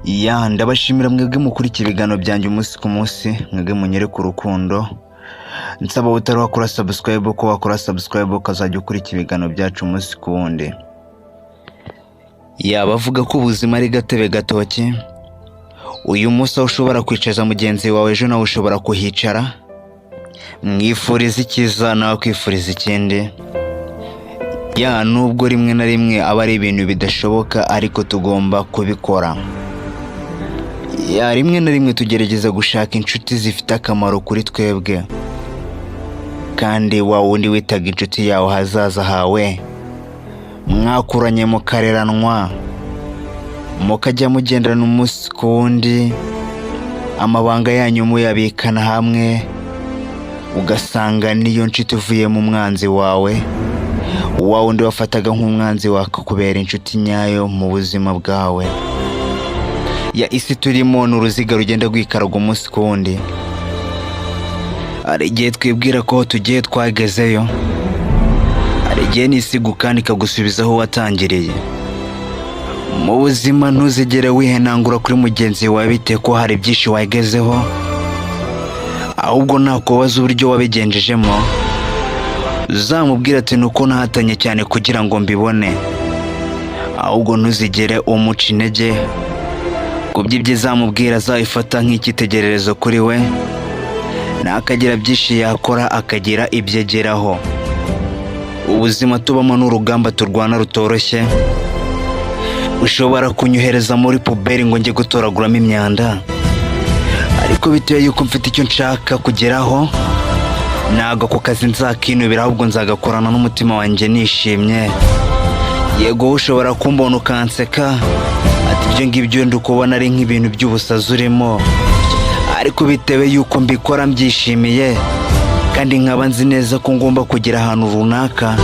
Ya, ndabashimira mwebwe mukurikiye ibiganiro byanjye umunsi ku munsi, mwebwe munyereka urukundo. Nsaba utari wakora subscribe ko wakora subscribe, ukazajya ukurikira ibiganiro byacu umunsi ku wundi. Ya, bavuga ko ubuzima ari gatebe gatoki. Uyu munsi aho ushobora kwicaza mugenzi wawe, ejo nawe ushobora kuhicara. Mwifuriza icyiza, nawe akwifuriza ikindi. Ya, nubwo rimwe na rimwe aba ari ibintu bidashoboka, ariko tugomba kubikora. Ya, rimwe na rimwe tugerageza gushaka inshuti zifite akamaro kuri twebwe, kandi wa wundi witaga inshuti yawe ahazaza hawe, mwakuranye, mukareranwa, mukajya mugendana umunsi ku wundi, amabanga yanyu muyabikana hamwe, ugasanga niyo nshuti uvuyemo umwanzi wawe. Wa wundi wafataga nk'umwanzi wawe akakubera inshuti nyayo mu buzima bwawe. Ya, isi turimo ni uruziga rugenda rwikaraga umunsi ku wundi. Hari igihe twibwira ko tugiye twagezeyo, hari igihe n'isiga kandi ikagusubiza aho watangiriye. Mu buzima ntuzigere wihenangura kuri mugenzi wawe bitewe ko hari byinshi wagezeho, ahubwo nakubaza uburyo wabigenjejemo, uzamubwira ati: "Nuko nahatanye cyane kugira ngo mbibone." Ahubwo ntuzigere umuca intege ku by'ibyo azamubwira, azabifata nk'icyitegererezo kuri we, nakagira byinshi yakora akagira ibyo ageraho. Ubuzima tubamo ni urugamba turwana rutoroshye. Ushobora kunyohereza muri poubelle ngo njye gutoraguramo imyanda, ariko bitewe yuko mfite icyo nshaka kugeraho, ntabwo ako kazi nzakinubira, ahubwo nzagakorana n'umutima wanjye nishimye. Yego, wowe ushobora kumbona ukanseka, ati: "Ibyo ngibyo ndi kubona ari nk'ibintu by'ubusazi urimo." Ariko bitewe yuko mbikora mbyishimiye, kandi nkaba nzi neza ko ngomba kugera ahantu runaka,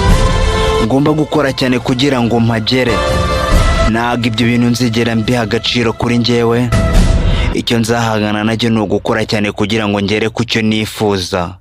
ngomba gukora cyane kugira ngo mpagere, ntabwo ibyo bintu nzigera mbiha agaciro kuri njyewe. Icyo nzahangana nacyo ni ugukora cyane kugira ngo ngere ku cyo nifuza.